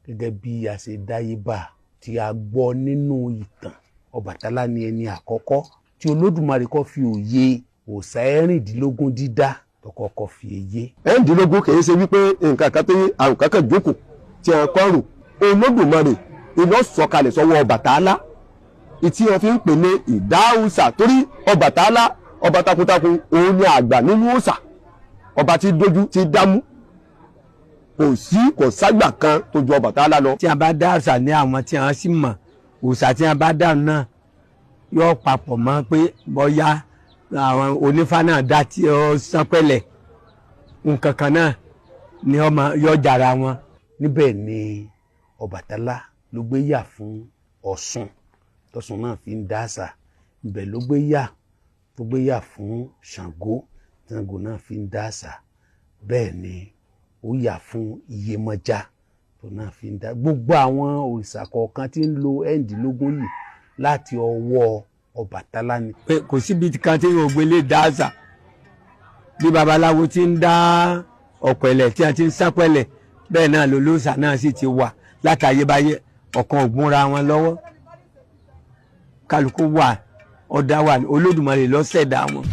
Gẹ́gẹ́ bí a ṣe dáyé bá tí a gbọ́ nínú ìtàn, Ọbàtálá ni ẹni àkọ́kọ́ tí Olódùmarè kọ́ fi òye òòṣà 16 dídá tó kọ́kọ́ fi yé. 16 kì í ṣe wípé nǹkan kan tó yé àrùn kankan jókòó tí a kọ́ rò. Olódùmarè iná sọ̀kalẹ̀ sọ́wọ́ Ọbàtálá ìtí wọn fi ń pè ní ìdáhùsà, torí Ọbàtálá, ọba takuntakun, òun ni àgbà nínú òòṣà, ọba tí dójú tí dámú, kò sí kò ságbà kan tó ju Ọbàtálá lọ. Tí a bá dá òòṣà ní àwọn tí a sì mọ̀ òòṣà tí a bá dá náà yóò papọ̀ mọ́ pé bóyá àwọn onífá náà dá tí ó sán pẹ̀lẹ́ nǹkan kan náà ni ọmọ yóò jàrá wọn. Níbẹ̀ ni Ọbàtálá ló gbé yà fún Ọ̀ṣun, tọ̀ṣun náà fi ń dá àṣà. Ibẹ̀ ló gbé yà tó gbé yà fún Ṣàngó, Ṣàngó náà fi ń dá àṣà. Bẹ́ẹ̀ ni ó yà fún Iyemọja tó náà fi ń dá. Gbogbo àwọn òrìṣà kọ̀ọ̀kan tí ń lo 16 yìí, láti ọwọ́ Ọbàtálá ni. Pé kò síbi kan tí yóò gbélé dá àṣà, bí babaláwo ti ń dá ọ̀pẹ̀lẹ̀ tí a ti ń sápẹ̀lẹ̀, bẹ́ẹ̀ náà lolóòṣà náà sì ti wà látayébáyé. Ọ̀kan ògúnra wọn lọ́wọ́, kálukú wà ọ̀dà wà, Olódùmarè ló ṣẹ̀dá wọn.